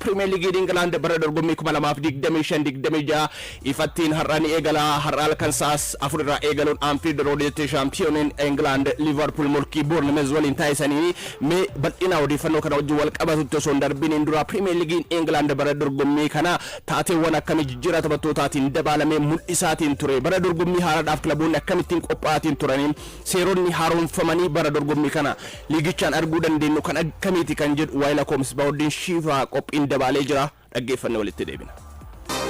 Pirimeer Liigiin Ingilaand bara dorgommii 2025-26 ifattiin har'a ni eegala. Har'a halkan sa'as 4 irraa eegaluun Anfield Rooditti shaampiyooniin Ingilaand Liverpool morkii Bournemouth waliin taasisanii. Mee bal'ina odeeffannoo kana wajjin wal qabatutti osoo hin darbiniin dura, Pirimeer Liigiin Ingilaand bara dorgommii kana taateewwan akkamii jijjiirraa taphattootaatiin dabaalamee mul'isaatiin ture? Bara dorgommii haaraadhaaf kilaboonni akkamittiin qophaa'aatiin turanii? Seeronni haaromfamanii bara dorgommii kana liigichaan arguu dandeenyu kan akkamiiti kan jedhu waayila koo Misbaahuddiin Shiifaa qophiin dabaalee jira. Dhaggeeffanne walitti deebina.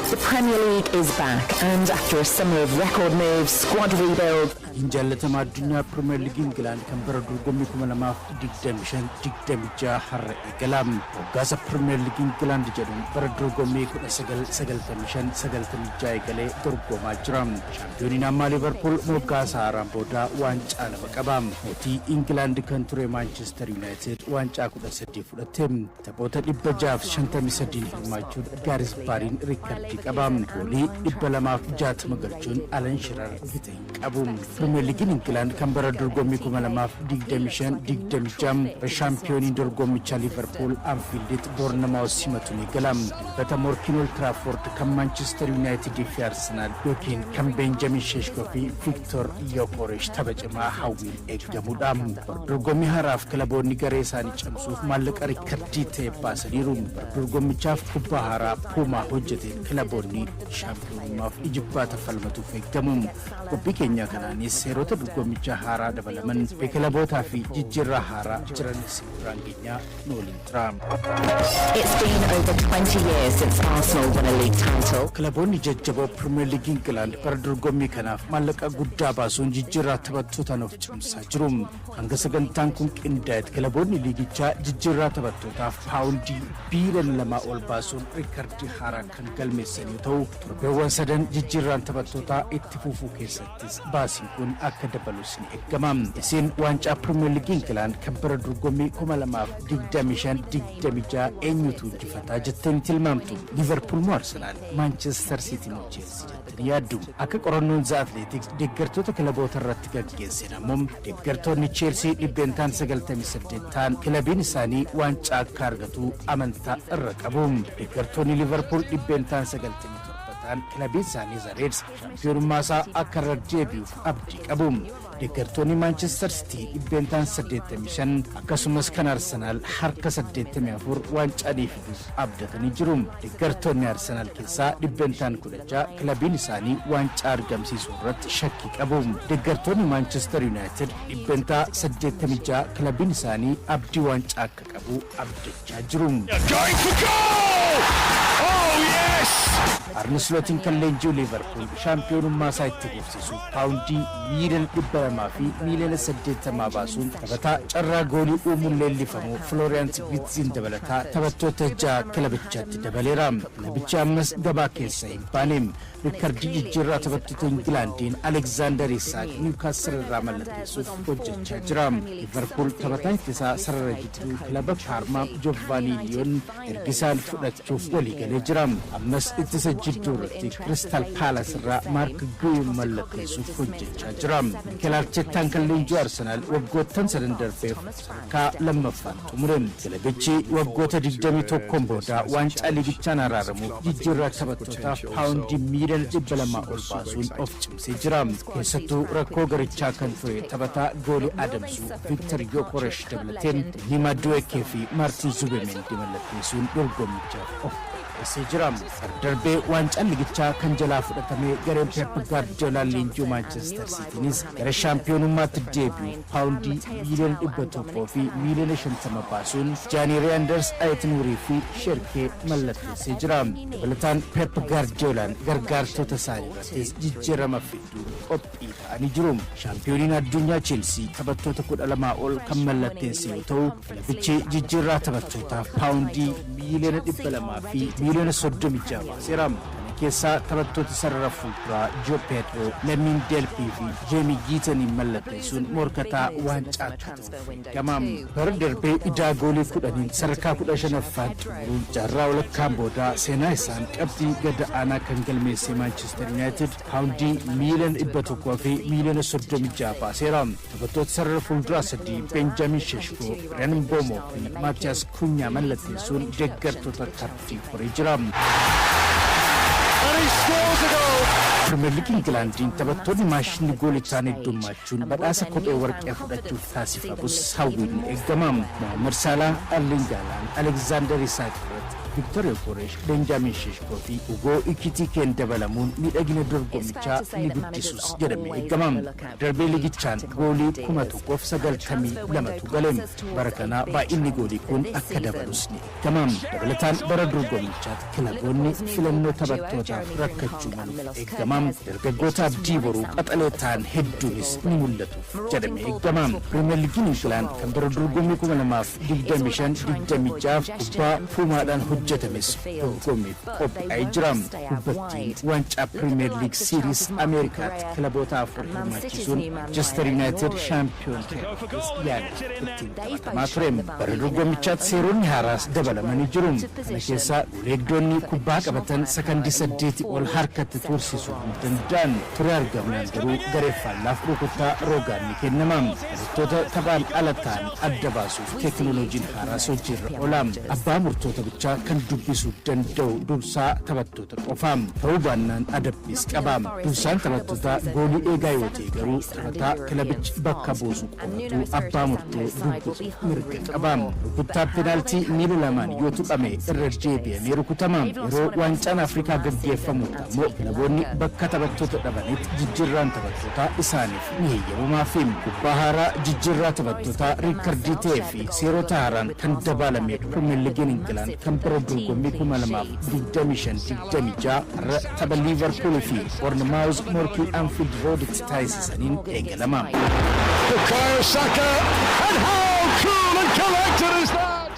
The Premier League is back, and after a summer of record moves, squad rebuilds, Liigiin jaallatamaa addunyaa Pirimeer Liigii Ingilaand kan bara dorgommii 2025-26 har'a eegala. Moggaasa Pirimeer Liigii Ingilaand jedhuun bara dorgommii 1995-96 eegalee dorgomaa jira. Shaampiyooniin ammaa Liverpool moggaasa haaraan booda waancaa lama qaba. Mootii Ingilaand kan ture Manchester United waancaa 13 fudhate. Taphoota 653 hirmaachuun Gaaris Baariin riikardii qaba. Goolii 260 galchuun Alan Shirar gita hin qabu. Pirimeer Liigiin Ingilaand kan bara dorgommii 2025-26 shaampiyooniin dorgommichaa Liverpool Anfiilditti Boornamaawus simatuun eegala. Dilbata morkiin Old Trafford kan Manchester United fi Arsenal yookiin kan Benjamin Sheshko fi Victor Yokoresh tapha cimaa hawwiin eeggamudha. Dorgommii haaraaf kilaboonni garee isaanii cimsuuf maallaqa riikardii ta'e baasaniiru. Dorgommichaaf kubbaa haaraa Puumaa hojjeteen kilaboonni shaampiyoonummaaf ijibbaata falmatuuf eeggamu. Qophii keenyaa kanaanis seerota dorgommichaa haaraa dabalaman, kilabootaa fi jijjiirraa haaraa jiranis biraan geenyaa, nu waliin tura. It's been over 20 years since Arsenal won a league title. Kilaboonni jajjaboo Pirimeer Liigii Ingilaand bara dorgommii kanaaf maallaqa guddaa baasuun jijjiirraa taphattootaan of cimsaa jiru. Hanga sagantaan kun qindaa'etti kilaboonni liigichaa jijjiirraa taphattootaaf paawundii biiliyoona 2 ol baasuun riikardii haaraa kan galmeessan yoo ta'u, torbeewwan sadan jijjiirraan taphattootaa itti fufuu keessattis baasiin kun akka dabalus ni eegama. Isin waancaa Pirimeer Liigii Ingilaand kan bara dorgommii 2025-26 eenyutu injifataa jettanii tilmaamtu? Liverpool moo Arsenaal? Manchester City moo Chelsea jettanii yaaddu? Akka qorannoon The Athletic deeggartoota kilaboota irratti gaggeesseen ammoo, deeggartoonni Chelsea 98% ta'an kilabiin isaanii waancaa akka argatu amantaa irra qabu. Deeggartoonni Liverpool 97% ta'an kilabiin isaanii The Reds shaampiyoonummaa isaa akka irra deebi'uuf abdii qabu. Deeggartoonni Manchester City 85% akkasumas kan Arsenaal harka 84 waancaa ni fiduuf abdatanii jiru. Deeggartoonni Arsenaal keessaa 16% kilabiin isaanii waancaa argamsiisuu irratti shakkii qabu. Deeggartoonni Manchester United 86% kilabiin isaanii abdii waancaa akka qabu abdachaa jiru. Going for goal! Oh, yes! Arne Slootiin kan leenji'u Liverpool shaampiyoonummaa isaa itti fufsiisuuf paawundii miiliyoona 200 fi miiliyoona 80 baasuun taphataa carraa goolii uumuun leellifamu Florian Wirtziin dabalataa taphattoota ja'a kilabichaatti dabaleera. Kilabichi ammas gabaa keessa hin baane. Riikardii jijjiirraa taphattoota Ingilaandiin Alexander Isak Newcastle irraa mallatteessuuf hojjechaa jira. Liverpool taphataa ittisaa sarara jidduu kilaba Paarmaa Giovanni Leon ergisaan fudhachuuf waliigalee jira. Ammas ittisa jidduu irratti Crystal Palace irraa Marc Guiu mallatteessuuf hojjechaa jira. Mikel Artettaan kan leenji'u Arsenaal waggoottan sadan darbeef sadarkaa lammaffaan xumure. Kilabichi waggoota 21 booda waancaa liigichaan araaramuuf jijjiirraa taphattootaaf paawundii miiliyoona 200 ol baasuun of cimsee jira. Keessattuu rakkoo garichaa kan ture taphataa goolii adamsu Victor Yokoresh dabalatee Noni Madueke fi Martin Zubimendi mallatteessuun dorgommichaaf of qopheessee jira. Darbee waancaan ligichaa kan jalaa fudhatame gareen Pep Guardiolaan leenji'u Manchester Citynis gara shaampiyoonummaatti deebi'uuf paawundii miiliyoona 150 baasuun Tijjani Reijnders, Ait Nuurii fi Sherkee mallatteessee jira. Dabalataan Pep Guardiolaan gargaartota isaanii irrattis jijjiirama fiduun qophii ta'anii jiru. Shaampiyooniin addunyaa Chelsea taphattoota 12 ol kan mallatteesse yoo ta'u, kilabichi jijjiirraa taphattootaaf paawundii miiliyoona 236 baaseera. Kana keessaa taphattoota sarara fuulduraa Joo Pedro, Lammiin Delpii fi Jeemii Giitaniin mallatteessuun morkataa waancaa akka ta'uuf eegama. Bara darbee idaa goolii 10n sadarkaa 15ffaan xumuruun jaarraa walakkaan booda seenaa isaan qabxii gad aanaa kan galmeesse Maanchister Yuunaayitid paawundii miiliyoona 100 fi miiliyoona 36 baaseera. Taphattoota sarara fuulduraa sadii Benjaamin Sheshkoo, Reen Mboomoo fi Maatiyaas Kunyaa mallatteessuun deeggartoota kardii horee jira. And he scores a goal! Pirimeer Liigii Ingilaandiin taphattoonni maashinni goolii ta'an heddummachuun badhaasa kophee warqee fudhachuuf taasifamus hawwiin ni eegama. Mohaammed Saalaa, Erling Haaland, Alekzaander Isaak irratti Viktor Yokoresh, Benjaamin Sheshkoo fi Ugoo Ikitikeen dabalamuun miidhagina dorgommichaa ni guddisus jedhamee eegama. Darbee liigichaan goolii 1092tu gale. Bara kana baay'inni goolii kun akka dabalus ni eegama. Dabalataan bara dorgommichaatti kilaboonni filannoo taphattootaaf rakkachuu maluuf eegama. Dargaggoota abdii boruu qaxalee ta'an hedduunis ni mul'atuuf jedhamee eegama. Pirimeer Liigiin Ingilaand kan bara dorgommii 2025-26 kubbaa Puumaadhaan hojjetames dorgommiif qophaa'ee jira. Kubbattiin waancaa Pirimeer Liig Series Ameerikaatti kilaboota afur hirmaachisuun Manchester United shaampiyoon ta'eefis yaada ittiin taphatamaa ture. Bara dorgommichaatti seeronni haaraas dabalamanii jiru. Kana keessaa goleegdonni kubbaa qabatan sakandii 8 ol harkatti tursiisuu hin danda'an. Ture argamnaan garuu garee faallaaf rukuttaa rogaan ni kennama. Taphattoota taphaan ala ta'an adda baasuuf teekinooloojiin haaraas hojiirra oola. Abbaa murtoo taphichaa kan dubbisuu danda'u dursaa taphattoota qofa. Ta'uu baannaan adabbiis qaba. Dursaan taphattootaa goolii eegaa yoo ta'e garuu taphataa kilabichi bakka buusu qofatu abbaa murtoo dubbisuuf mirga qaba. Rukuttaa peenaaltii miila lamaan yoo tuqame irra deebi'amee rukutama. Yeroo waancaan Afrikaa gaggeeffamutti ammoo kilaboonni bakka taphattoota dhabanitti jijjiirraan taphattootaa isaaniif ni heeyyamamaafi. Kubbaa haaraa jijjiirraa taphattootaa riikardii ta'ee fi seerota haaraan kan dabalame Pirimeer Liigiin Ingilaand kan bara dorgommii 2025-26 har'a tapha Liivarpuul fi Boornmaawuz morkii Anfield Rooditti taasisaniin eegalama. Bukayo Saka, and how cool and collected is that?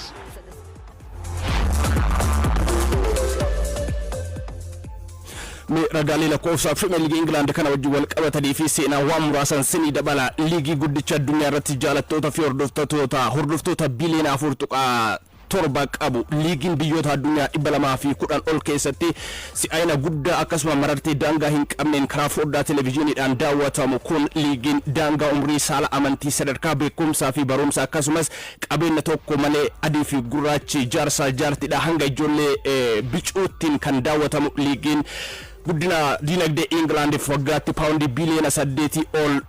Ragaalee lakkoofsaa Pirimeer Liigii Ingilaand kana wajjin wal qabatanii fi seenaawwan muraasan sinii dabala. Liigii guddicha addunyaa irratti jaalattoota fi hordoftoota biliyoona 4.7 qabu, liigiin biyyoota addunyaa 210 ol keessatti si'aayina guddaa akkasuma marartee daangaa hin qabneen karaa foddaa televezyiiniidhaan daawwatamu kun, liigiin daangaa umrii, saala, amantii, sadarkaa beekumsaa fi barumsa akkasumas qabeenya tokko malee adii fi gurraachi, jaarsaa jaartidha hanga ijoollee bicuuttiin kan daawwatamu, liigiin guddina diinagdee Ingilaandiif waggaatti paawundii biliyoona 8 ol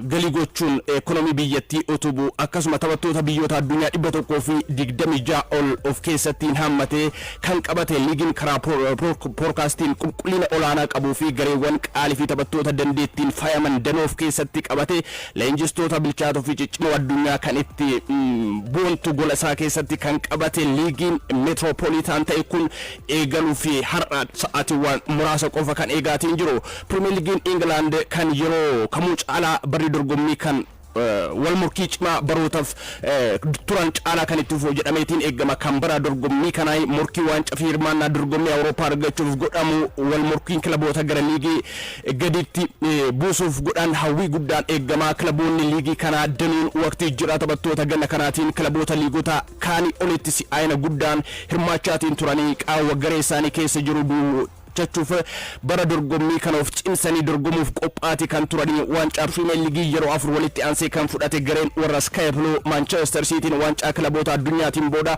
galii gochuun ekonomii biyyattii utubu, akkasuma taphattoota biyyoota addunyaa 126 ol of keessatti hammatee kan qabate, liigiin karaa poorkaastiin qulqullina olaanaa qabuu fi gareewwan qaalii fi taphattoota dandeettiin fayaman danuu of keessatti qabate, leenjistoota bilchaatoo fi ciccimoo addunyaa kan itti boontu gola isaa keessatti kan qabate, liigiin meetiroopoolitaan ta'e kun eegaluu fi har'a sa'aatiiwwan muraasa qofa kan eegaatiin jiru. Pirimeer Liigiin Ingilaand kan yeroo kamuu caalaa barri dorgommii kan wal morkii cimaa barootaaf turan caalaa kan itti fufu jedhameetiin eegama. Kan bara dorgommii kanaa morkii waancaa fi hirmaannaa dorgommii Awurooppaa argachuuf godhamu, wal morkiin kilaboota gara liigii gaditti buusuuf godhan hawwii guddaan eegama. Kilaboonni liigii kanaa danuun waqtii jira taphattoota ganna kanaatiin kilaboota liigota kaanii olitti si'aayina guddaan hirmaachaatiin turanii qaawwa garee isaanii keessa jiru chachuuf bara dorgommii kana of cimsanii dorgomuuf qophaati kan turanii. Waancaa Pirimeer Liigii yeroo afur walitti aansee kan fudhate gareen warra Sky Blue Manchester Cityin waancaa kilaboota addunyaatiin booda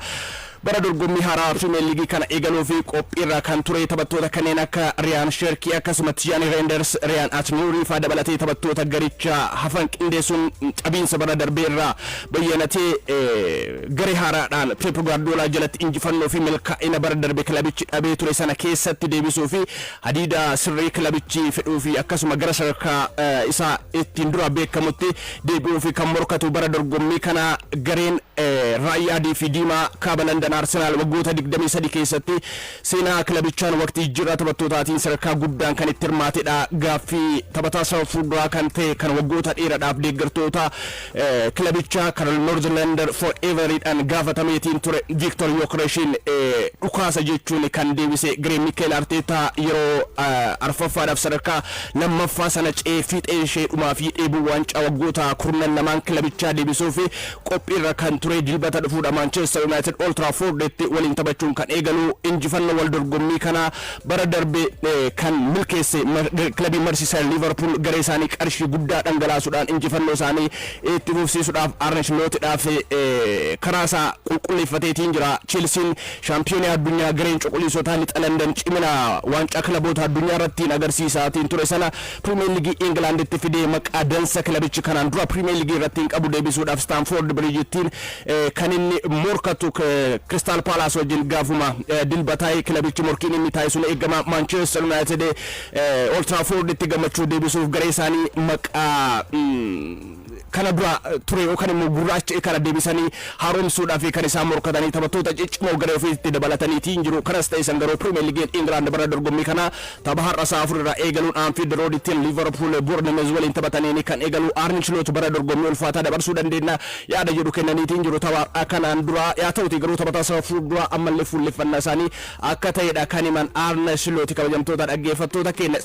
bara dorgommii haaraa Pirimeer Liigii kana eegaluu fi qophiirra kan ture taphattoota kanneen akka Riyaan Sherkii akkasuma Tiyaani Reenders, Riyaan Atnuurii faa dabalatee taphattoota garicha hafan qindeessuun cabiinsa bara darbee irraa bayyanatee garee haaraadhaan Pep Guardiola jalatti injifannoo fi milkaa'ina bara darbe kilabichi dhabee ture sana keessatti deebisuu fi hadiida sirrii kilabichi fedhuu fi akkasuma gara sadarkaa isaa ittiin dura beekamutti deebi'uu fi kan morkatu bara dorgommii kana gareen Raayyaa adii fi diimaa kaaba London Arsenaal waggoota 23 keessatti seenaa kilabichaan waqtii jijjiirraa taphattootaatiin sadarkaa guddaan kan itti hirmaatedha. Gaaffii taphataa sarara fuulduraa kan ta'e kan waggoota dheeraadhaaf deeggartoota kilabichaa kan North London Foreveridhaan gaafatameetiin ture Victor Yokereshin dhukaasa jechuun kan deebise garee Mikel Arteta yeroo arfaffaadhaaf sadarkaa lammaffaa sana ce'ee fiixee ishee dhumaa fi dheebuu waancaa waggoota 12n kilabichaa deebisuuf qophiirra kan ture Dilbata dhufuudha Manchester United Old Trafforditti waliin taphachuun kan eegalu. Injifannoo wal dorgommii kana bara darbe kan milkeesse kilabii Merseyside Liverpool garee isaanii qarshii guddaa dhangalaasuudhaan injifannoo isaanii itti fufsiisuudhaaf Arne Slotidhaaf karaa isaa qulqulleeffateetiin jira. Chelsean shaampiyoonii addunyaa gareen cuquliisotaa lixa London cimina waancaa kilaboota addunyaa irratti agarsiisaatiin ture sana Pirimeer Liigii Ingilaanditti fidee maqaa dansa kilabichi kanaan dura Pirimeer Liigii irratti hin qabu deebisuudhaaf Stamford Bridgeittiin kan inni morkatu Crystal Palace wajjin gaafuma Dilbataa'ee kilabichi morkiin inni taasisuun eegama. Manchester United Old Trafforditti gammachuu deebisuuf garee isaanii maqaa kana dura ture yookaan immoo gurraacha kana deebisanii haaromsuudhaaf kan isaan morkatanii taphattoota ciccimoo garee ofiitti dabalataniitiin jiru. Kanas ta'e san garuu Pirimeer Liigiin Ingilaand bara dorgommii kana tapha har'a sa'a 4 irraa eegaluun Anfield Roadittiin Liverpool Bournemouth waliin taphatanii kan eegalu. Arne Slot bara dorgommii ulfaataa dabarsuu dandeenya yaada jedhu kennaniitiin jiru tapha kanaan dura. Yaa ta'uti garuu taphataa sarara fuulduraa ammallee fuulleffannaa isaanii akka ta'edha kan himan Arne Slot. Kabajamtoota dhaggeeffattoota keenya.